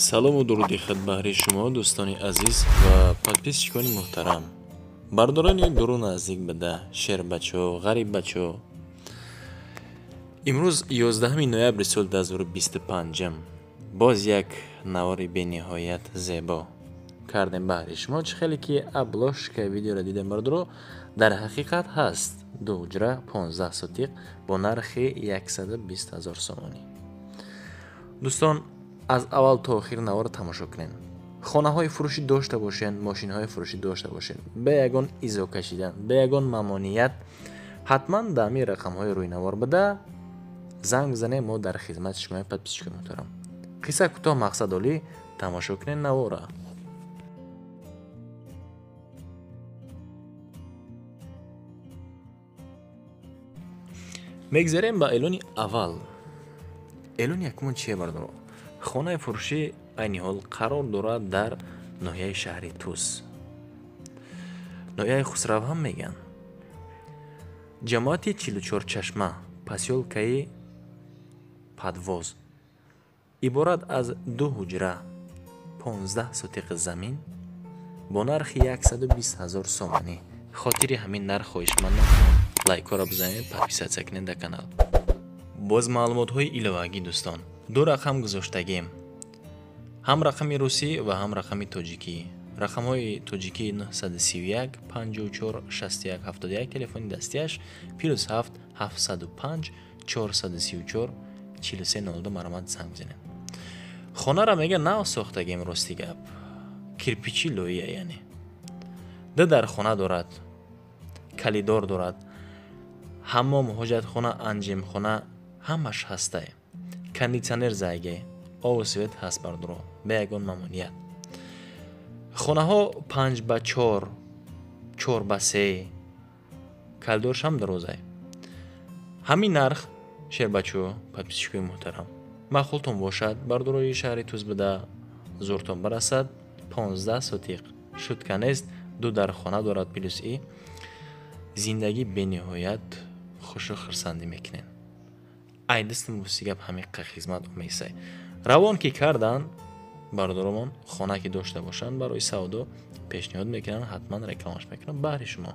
Салому дуруди хидматбаҳри шумо, дӯстони азиз ва подписчикони муҳтарам. Бардорони дуру наздик буда, шербачо, ғариббачо. Имрӯз 11 ноябри соли 2025 боз як навори бениҳоят зебо кардем баҳри шумо. Чӣ хеле ки обложкаи видеоро дидем, бардоро, дар ҳақиқат ҳаст ду ҳуҷра 15 сотиқ бо нархи 120 ҳазор сомонӣ. Дӯстон, аз аввал то охир наворро тамошо кунед. Хонаҳои фурӯшӣ дошта бошед, мошинҳои фурӯшӣ дошта бошед, бе ягон изо кашидан, бе ягон мамоният ҳатман дар ҳамин рақамҳои рӯйнавор буда занг бизанед, мо дар хизмати шумои подписчикои муҳтарам. Қисса кӯтоҳ, мақсад олӣ, тамошо кунед наворро. Мегзарем ба эълони аввал. Эълони якумон чие, бардоро? Хонаи фурӯшӣ айни ҳол қарор дорад дар ноҳияи шаҳри Тус. Ноҳияи Хусрав ҳам мегӯянд. Ҷамоати 44 чашма, посёлкаи Падвоз. Иборат аз ду ҳуҷра, 15 сотиқ замин бо нархи 120 ҳазор сомонӣ. Хотири ҳамин нарх хоҳишмандам лайкҳоро бизанед, подписаться кунед дар канал. Боз маълумотҳои иловагӣ, дӯстон. Ду рақам гузоштагем. Ҳам рақами русӣ ва ҳам рақами тоҷикӣ. Рақамҳои тоҷикӣ 931 54 61 71, телефони дастияш плюс 7 705 434 43 02, марҳамат занг бизанед. Хонара мега нав сохтагем, рости гап. Кирпичи лоия, яъне. Ду дар хона дорад, калидор дорад, ҳаммом, ҳоҷатхона, анҷемхона ҳамаш ҳастае. Кондитсионер зайге, обу свет ҳаст, бардоро, бе ягон мамоният. Хонаҳо 5 ба 4, 4 ба 3, калидорш ҳам дарозай. Ҳамин нарх, шербачо, подписчикои муҳтарам, маъқултон бошад, бардорои шаҳри Тус буда зуртон барасад, 15 сотиқ, шутка нест, ду дар хона дорад плюс и зиндагӣ бениҳоят хушу хурсандӣ мекунед. Ай дастам рости гап ҳамиқа хизмат омесай. Равон ки кардан бардоромон, хона ки дошта бошанд барои савдо пешниҳод мекунанд, ҳатман рекламаш мекунанд баҳри шумо.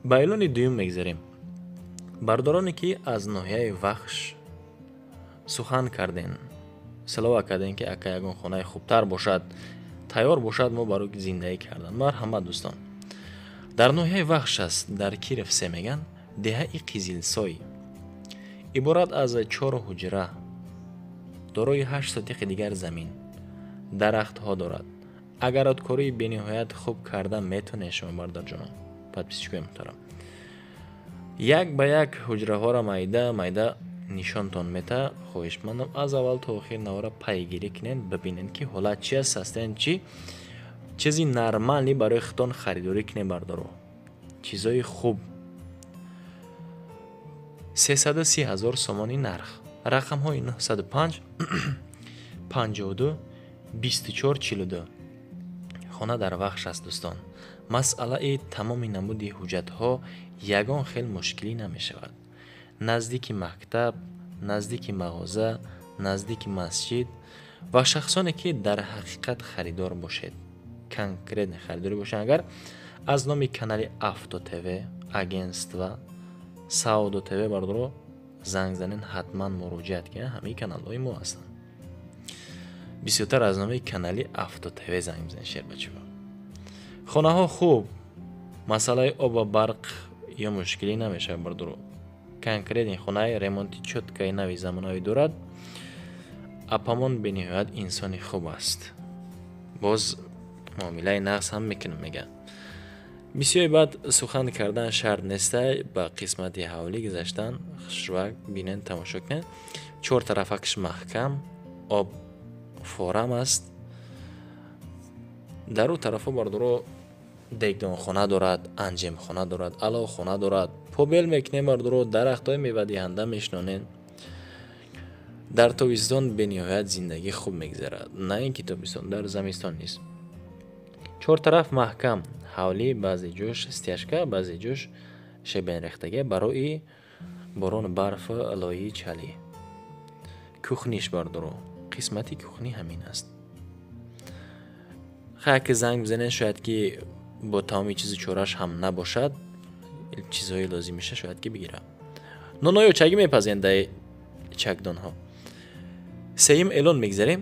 Ба эълони дуюм мегзарем. Бардороне ки аз ноҳияи Вахш сухан карден, силова карден ки ака ягон хонаи хубтар бошад, тайёр бошад, мо барои зиндагӣ кардан. Марҳамат, дӯстон. Дар ноҳияи Вахш аст, дар Киров се меган, деҳаи Қизилсой. Иборат аз 4 ҳуҷра, дорои 8 сотиқи дигар замин, дарахтҳо дорад. Агароткории бениҳоят хуб карда метонед шумо, бародарҷонон, подписчикои муҳтарам. Як ба як ҳуҷраҳоро майда майда нишонтон мета. Хоҳишмандам аз аввал то охир навора пайгирӣ кунед, бибинед ки ҳолат чи аст, ҳастен чи чизи нормалӣ барои худтон харидорӣ кунед, бардоро. Чизои хуб. 330 ҳазор сомонӣ нарх. Рақамҳои 905 52 24 42. Хона дар Вахш аст, дӯстон. Масъалаи тамоми намуди ҳуҷҷатҳо ягон хел мушкилӣ намешавад. Наздики мактаб, наздики мағоза, наздики масҷид ва шахсоне ки дар ҳақиқат харидор бошед, конкретно харидорӣ бошед, агар аз номи канали Авто ТВ, агентства Савдо ТВ бардоро занг занед, ҳатман муроҷиат кунед, ҳамаи каналҳои мо ҳастанд. Бисёртар аз номи канали Авто ТВ занг бизанед, шербачаҳо. Хонаҳо хуб, масъалаи об ва барқ ё мушкилӣ намешавад, бардоро. Конкретни хонаи ремонти чёткаи нави замонавӣ дорад. Апамон бениҳоят инсони хуб аст. Боз муомилаи нағз ҳам мекунам, мегӯяд. Бисёри баъд сухан кардан шарт нестай, ба қисмати ҳавлӣ гузаштан, хушрӯак бинед, тамошо кунед. Чор тарафакш маҳкам, об форам аст. Дар ӯ тарафҳо, бардоро, дегдонхона дорад, анҷемхона дорад, аловхона дорад. Побел мекунем, бардоро, дарахтҳои мевадиҳанда мешинонед. Дар тобистон бениҳоят зиндагӣ хуб мегузарад. На ин ки тобистон, дар замистон низ. Чор тараф маҳкам, ҳавлӣ баъзе ҷош стяжка, баъзе ҷош шебенрехтагӣ барои борону барф, лои чалӣ. Кухниш, бардоро, Қисмати кухни ҳамин аст. Хай, ки занг бизанед, шояд ки бо тамоми чизу чораш ҳам набошад, чизҳои лозимиша шояд ки бигирад. Ноноё чагӣ мепазен дар чакдонҳо. Сеюм эълон мегзарем.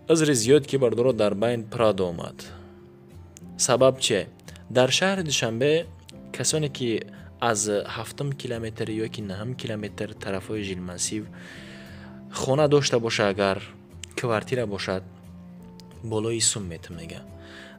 Узри зиёд ки, бардоро, дар байн Прадо омад. Сабаб че? Дар шаҳри Душанбе касоне ки аз ҳафтум километр ё ки наҳум километр тарафҳои Жилмассив хона дошта боша, агар квартира бошад, болои сум метум, мега.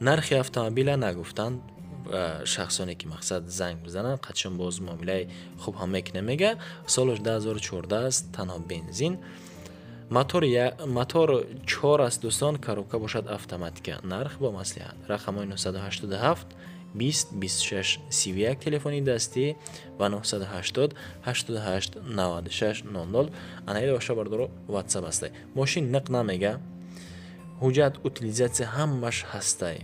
Нархи автомобила нагуфтанд. Шахсоне ки, мақсад, занг бизананд, қатшон боз муомилаи хуб ҳам мекунем, мега. Солаш 2014 аст, танҳо бензин, мотор чор аст, дӯстон, коробка бошад автоматика. Нарх бо маслиҳат. Рақамҳои 987 20 26 31 телефони дастӣ ва 980 88 96 00 анаида боша, бардоро, WhatsApp ҳастай. Мошин ниқ намега, ҳуҷҷат, утилизация ҳамаш ҳастай.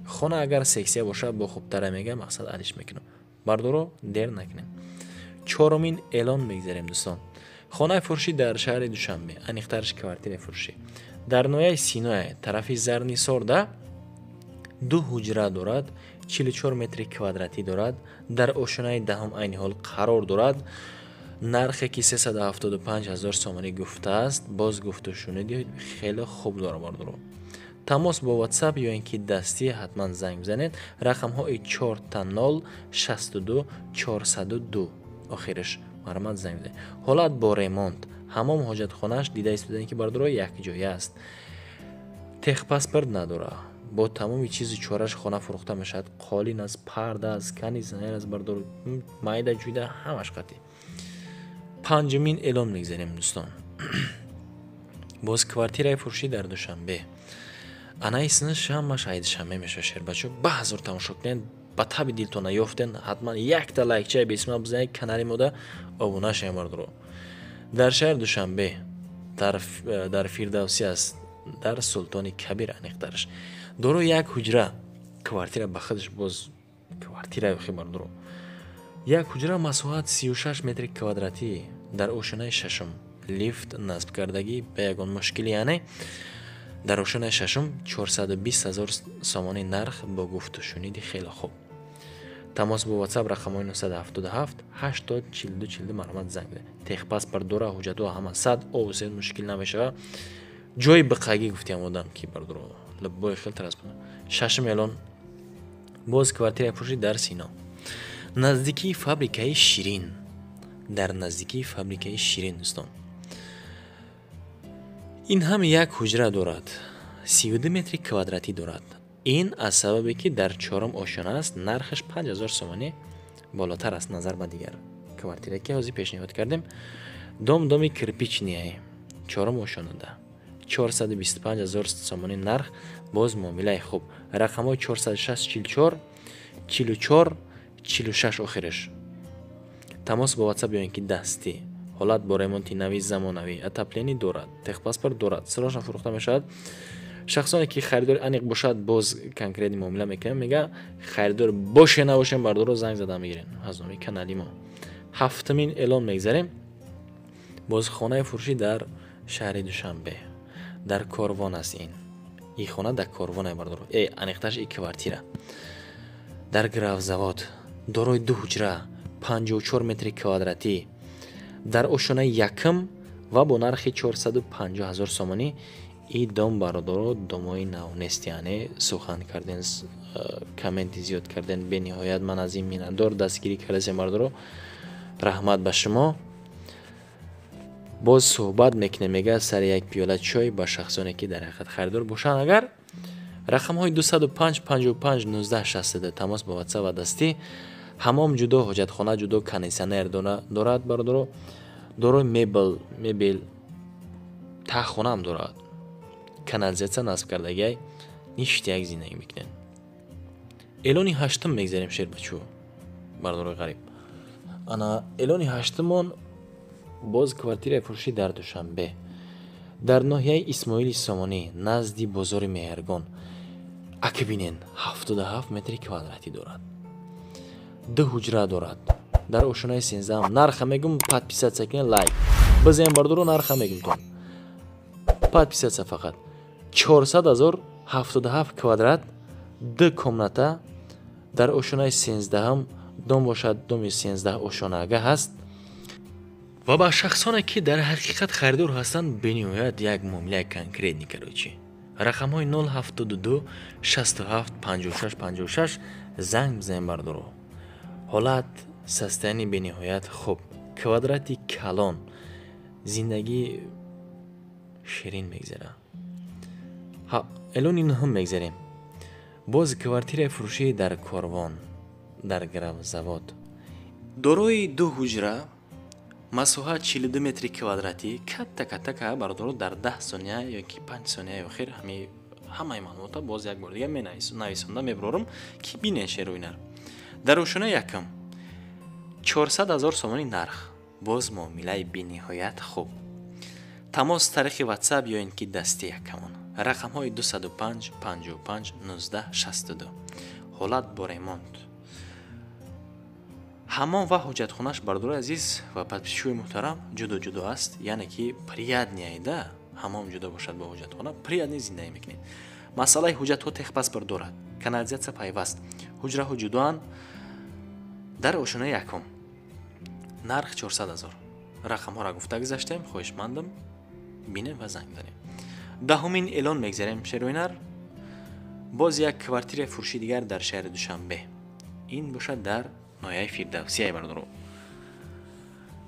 Хона агар сексия бошад, бо хубтара, мега, мақсад, алиш мекунам. Бардоро, дер накунем. Чорумин эълон мегзарем, дӯстон. Хонаи фурӯшӣ дар шаҳри Душанбе, аниқтараш квартираи фурӯшӣ дар ноҳияи Синоя, тарафи Зарнисорда, ду ҳуҷра дорад, 44 метри квадратӣ дорад, дар ошонаи даҳум айни ҳол қарор дорад. Нархе ки 375 ҳазор сомонӣ гуфтааст, боз гуфтушуниди хеле хуб дорад, бардоро. Тамос бо WhatsApp ё ин ки дастӣ ҳатман занг бизанед. Рақамҳои 000 62 402 охираш, марҳамат, занг бизанед. Ҳолат бо ремонт, ҳамом, ҳоҷатхонааш дида истодаем ки, бардоро, якҷоя аст. Техпаспорт надорад. Бо тамоми чизу чораш хона фурӯхта мешавад: қолин аст, парда аст, кондитсионер аст, бардоро, майда ҷуйда ҳамаш қатъӣ. Панҷумин эълон мегзарем, дӯстон. Боз квартираи фурӯшӣ дар Душанбе. Анаи синаш ҳамаш ай Душанбе мешавад. Шербачо, ба ҳазор тамошо кунед, ба таби дилтона ёфтен, ҳатман якта лайкчаи бесима бизанед, канали мода обуна шавед, бардоро. Дар шаҳри Душанбе, дар Фирдавсӣ аст, дар Султони Кабир аниқтараш. Доро як ҳуҷра квартира, ба худаш боз квартира охи, бардоро. Як ҳуҷра, масоҳат 36 метри квадратӣ, дар ошонаи шашум, лифт насб кардагӣ, ба ягон мушкилӣ, яъне дар ошонаи шашум, 420 ҳазор сомонӣ нарх, бо гуфтушуниди хеле хуб. Тамос бо WhatsApp, рақамҳои 977 80 42 42, марҳамат, занг бизанед. Техпаспорт дора, ҳуҷҷатҳо ҳама сад овсед, мушкил намешавад. Ҷои биқагӣ гуфтиам одам ки, бардоро, лаббои хел транспорт. Шашум эълон: боз квартираи фурӯшӣ дар Сино, наздикии фабрикаи Ширин, дар наздикии фабрикаи Ширин, дӯстон. Ин ҳам як ҳуҷра дорад, 32 метри квадратӣ дорад. Ин аз сабабе ки дар чорум ошёна аст, нархаш 5000 сомонӣ болотар аст назар ба дигар квартира ки ҳозир пешниҳод кардем. Дом доми кирпичный, чорум ошёнада, 425 ҳазор сомонӣ нарх, боз муомилаи хуб. Рақамҳои 406 44 44 46 охираш. Тамос бо WhatsApp ё ин ки дастӣ. Ҳолат бо ремонти нави замонавӣ, отопление дорад, техпаспорт дорад, срочно фурӯхта мешавад. Шахсоне ки харидори аниқ бошад, боз конкретный муомила мекунем, мега. Харидор боше набошем, бардоро, занг зада мегирем аз номи канали мо. Ҳафтумин эълон мегзарем. Боз хонаи фурӯшӣ дар шаҳри Душанбе, дар Корвон аст. Ин и хона дар Корвоне, бардоро, аниқтараш и квартира дар Графзавод, дорои ду ҳуҷра, 54 метри квадратӣ, дар ошонаи якум ва бо нархи 450 ҳазор сомонӣ. И дом, бародаро, домои нав нест, яъне сухан карден, комменти зиёд карден, бениҳоят ман аз ин миннатдор. Дастгирӣ кардасем, бародаро, раҳмат ба шумо. Боз суҳбат мекунем, мега, сари як пиёла чой ба шахсоне ки дар ҳақиқат харидор бошанд. Агар рақамҳои 205 55 19 62, тамос бо WhatsApp ва дастӣ. Ҳамом ҷудо, ҳоҷатхона ҷудо, кондитсионер дорад, бародаро, дорои мебел, таҳхонаам дорад, канализатсия насб кардагиай, ништи як зиндагӣ мекунед. Эълони ҳаштум мегзарем, шербачӯ, бардорои ғариб. Ана эълони ҳаштумон боз квартираи фурӯшӣ дар Душанбе, дар ноҳияи Исмоили Сомонӣ, назди бозори Меҳргон. Ака, бинен, 77 метри квадратӣ дорад, ду ҳуҷра дорад, дар ошонаи сенздаҳам. Нарха мегум, подписаться кунед, лайк бизен, бардоро, нарха мегумтон. Подписаться фақат. 400 ҳазор, 77 квадрат, ду комната, дар ошонаи 13-ҳам дом бошад, доми 13 ошонага ҳаст. Ва ба шахсоне, ки дар ҳақиқат харидор ҳастанд, бениҳоят як муомилаи конкретный, короче. Рақамҳои 072 67 56 56 занг бизанем, бардоро. Ҳолат, состояние бениҳоят хуб, квадрати калон, зиндагӣ ширин мегзара. Эълони нуҳум мегзарем. Боз квартираи фурӯшӣ дар Корвон, дар Гравзавод, дорои ду ҳуҷра, масоҳат 42 метри квадратӣ. Катта катта ка, бародаро, дар 10 сония ё ки 5 сонияи охир ҳамаи маълумота боз як бор дига менависонда мебарорам, ки бинен, шероинар. Дар ошонаи якум, 400 ҳазор сомони нарх, боз муомилаи бениҳоят хуб. Тамос тариқи WhatsApp ё ин ки дасти якамон. Рақамҳои 205 55 19 62. Ҳолат бо ремонт, ҳаммом ва ҳоҷатхонаш, бардорои азиз ва подписчикои муҳтарам, ҷудо ҷудо аст, яъне ки приятный да. Ҳаммом ҷудо бошад бо ҳоҷатхона, приятный зиндагӣ мекунед. Масъалаи ҳуҷҷатҳо, техпаспорт дорад, канализатсия пайваст, ҳуҷраҳо ҷудоанд. Дар ошонаи якум, нарх 400 ҳазор. Рақамҳоро гуфта гузаштем, хоҳишмандам, бинем ва занг бизанем. 10-умин эълон мегзарем, шероинар. Боз як квартираи фурӯши дигар дар шаҳри Душанбе, ин бошад дар ноҳияи Фирдавсияи, бардоро.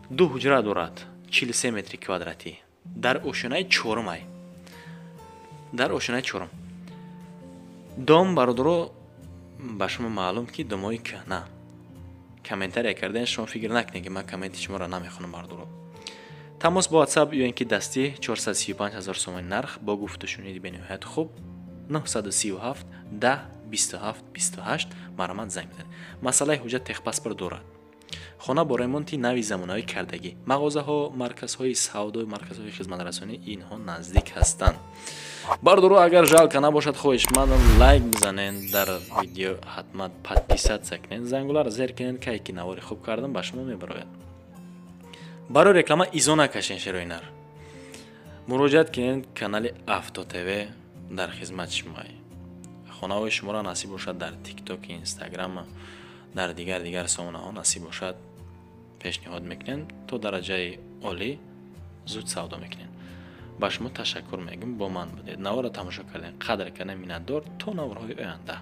Ду ҳуҷра дорад, 43 метри квадратӣ, дар ошонаи чорумай, дар ошонаи чорум дом. Бародаро, ба шумо маълум, ки домои кӯҳна. Комментария кардан шумо фикр накунед, ки ман комменти шуморо намехонам, бардоро. Тамос бо WhatsApp ё ин ки дастӣ. 435 ҳазор сомони нарх, бо гуфтушуниди бениҳоят хуб. 937 10 27 28 марҳамат, занг бизанед. Масъалаи ҳуҷҷат, техпаспорт дорад. Хона бо ремонти нави замонавӣ кардагӣ. Мағозаҳо, марказҳои савдо, марказҳои хизматрасонӣ инҳо наздик ҳастанд. Бардоро, агар жалко набошад, хоҳишмандам, лайк бизанед дар видео, ҳатман подписаться кунед, зангуларо зер кунед, кай ки навори хуб кардам, ба шумо мебарояд. Барои реклама изо накашен, шероинар, муроҷиат кунед. Канали Авто ТВ дар хизмати шумоа. Хонаҳои шуморо насиб бошад, дар Тикток, Инстаграм, дар дигар дигар сомонаҳо насиб бошад, пешниҳод мекунем, то дараҷаи олӣ зуд савдо мекунем. Ба шумо ташаккур мегӯм, бо ман будед, наворро тамошо кардем, қадр кардем, миннатдор. То наворҳои оянда.